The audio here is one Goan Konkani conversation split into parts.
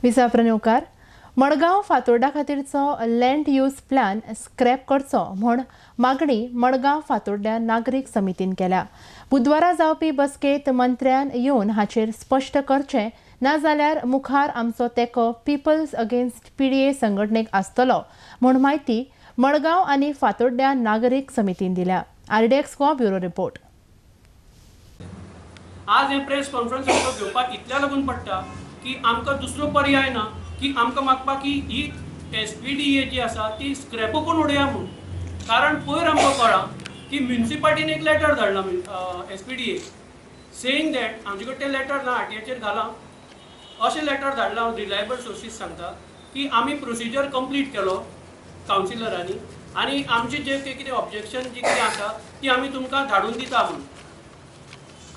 विसाप्रणवकार मडगांव फातोर्डा खातीरचो लँड यूज प्लॅन स्क्रॅप करचो म्हूण मागणी मडगांव फातोर्ड्या नागरीक समितीन केल्या. बुधवारा जावपी बसकेंत मंत्र्यान येवन हाचेर स्पश्ट करचें, नाजाल्यार मुखार आमचो तेंको पिपल्स अगेन्स्ट पीडीए संघटनेक आसतलो म्हूण म्हायती मडगांव आनी फातोर्ड्या नागरीक समितीन दिल्या. RDX Goa bureau report. आज हे प्रेस कॉन्फरन्स आमकां घेवपाक इतल्या लागून पडटा की आमकां दुसरो पर्याय ना की आमकां मागपाक की ही एसपीडीए जी आसा ती स्क्रॅप करून उडया म्हूण. कारण पयर आमकां कळ्ळां की म्युनिसिपालिटीन एक लेटर धाडलां एसपीडीए सेईंग that आमचे कडेन तें लेटर ना, आरटीआयचेर घालां अशें लेटर धाडलां. हांव रिलायबल सोर्सीस सांगता की आमी प्रोसिजर कंप्लीट केलो कावन्सिलरांनी आनी आमचे जे कितें ऑब्जेक्शन जी कितें आसा ती आमी तुमकां धाडून दिता म्हूण.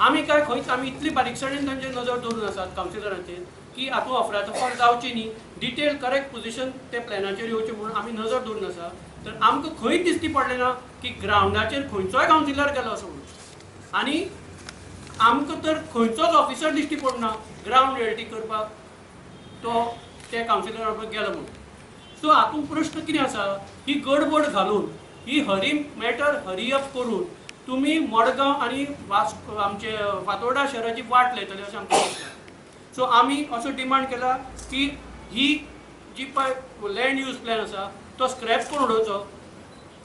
आमी काय खंयच आमी इतली बारीकसाणेन तांचेर नजर दवरून आसात कावन्सिलरांचेर की हातूंत अफरातफर जावची न्ही, डिटेल करेक्ट पोजिशन ते प्लॅनाचेर येवचें म्हणून आमी नजर दवरून आसा. तर आमकां खंयच दिश्टी पडलें ना की ग्रावंडाचेर खंयचोय कावन्सिलर गेलो असो म्हणून, आनी आमकां तर खंयचोच ऑफिसर दिश्टी पडना ग्रावंड रियलिटी करपाक तो त्या कावन्सिलरा बरोबर गेलो म्हणून. सो हातूंत प्रश्न कितें आसा, ही गडबड घालून ही हरी मॅटर हरी अप करून तुमी मडगांव आनी वास्को आमचे फातोर्डा शहराची वाट लायतले अशें आमकां दिसता. सो आमी असो डिमांड केला की ही जी पळय लँड यूज प्लॅन आसा तो स्क्रॅप करून उडोवचो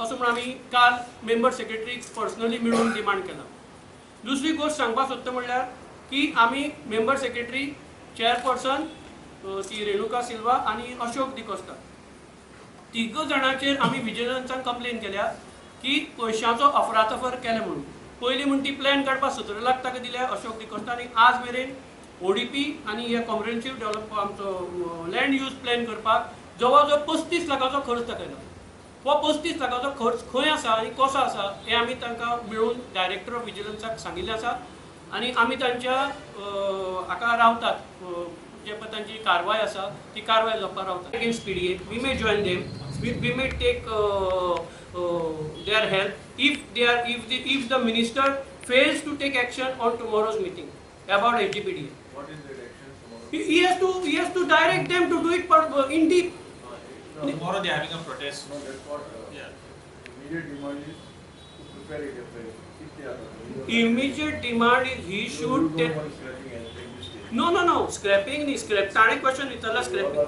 असो म्हूण आमी काल मेंबर सेक्रेटरीक पर्सनली मेळून डिमांड केला. दुसरी गोश्ट सांगपाक सोदता म्हणल्यार की आमी मेंबर सेक्रेटरी, चेअरपर्सन ती रेणुका सिल्वा आनी अशोक डिकोस्ता तिग जाणांचेर आमी विजिलन्सान कंप्लेन केल्या की पयशांचो अफरातफर केले म्हणून. पयलीं म्हूण ती प्लॅन काडपाक 17 लाख ताका दिल्या अशोक डिकोस्ता आनी आज मेरेन ओडीपी आनी हे कॉम्प्रिहेन्सीव डेव्हलप आमचो लँड यूज प्लॅन करपाक जवळ जवळ 35 लाखाचो खर्च दाखयला. हो 35 लाखाचो खर्च खंय आसा आनी कसो आसा हें आमी तांकां मेळून डायरेक्टर ऑफ विजिलन्साक सांगिल्लें आसा आनी आमी तांच्या हाका रावतात, जे पळय तांची कारवाय आसा ती कारवाय जावपाक रावतात. Against PDA we may join them, we may take their help if the minister fails to take action on tomorrow's meeting about SGPDA. What is that action tomorrow? He has to direct them to do it in deep. No, tomorrow they are having a protest. No, that's what. Yeah. Immediate demand is to prepare it. If they are. Immediate demand is he should take. No, no, no. Scrapping ni scrap. ताणे question विचारला scrapping.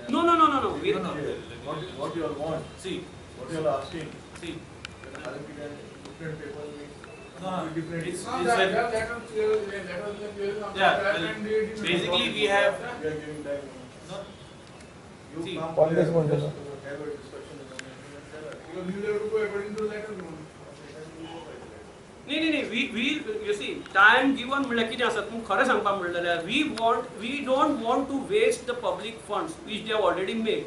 No, no, no, no, no. We, no, no. What you all want? See. What you all are asking? See. Different paper means. No, different. It's like, yeah. Well, basically, we have. We are giving time. No. You see. come here, just have a discussion. Because you have to go according to letter. नाही नाही नाही, we you see time given म्हणल्यार कितें आसा तुमकां खरें सांगपाक म्हणलें जाल्यार we don't want to waste the public funds which they have already made.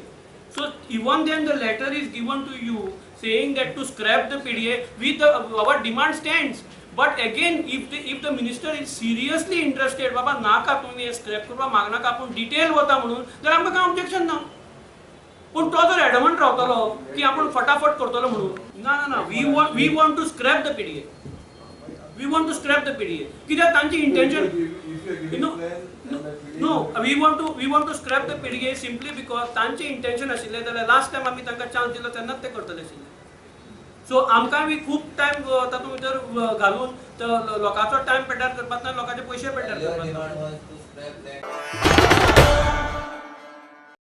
So even then the letter is given to you saying that to scrap the PDA with our demand stands. But again if the minister is seriously interested बाबा नाका तुमी हें स्क्रॅप करपाक मागनाका आपूण डिटेल वता म्हणून, जाल्यार आमकां कांय ऑब्जेक्शन ना. पूण तो जर एडमंट रावतलो की आपूण फटाफट करतलो म्हणून, ना ना ना, we want to scrap the PDA. We want to scrap the PDA. कित्याक तांची intention, no, we want to scrap the PDA simply because तांचे इंटेन्शन आशिल्लें जाल्यार लास्ट टायम आमी तांकां चान्स दिलो तेन्नाच ते करतले आशिल्ले. सो आमकां बी खूब टायम तातूंत भितर घालून लोकांचो टायम पेड्ड्यार करपाक ना, लोकांचे पयशे पेड्ड्यार करपाक ना.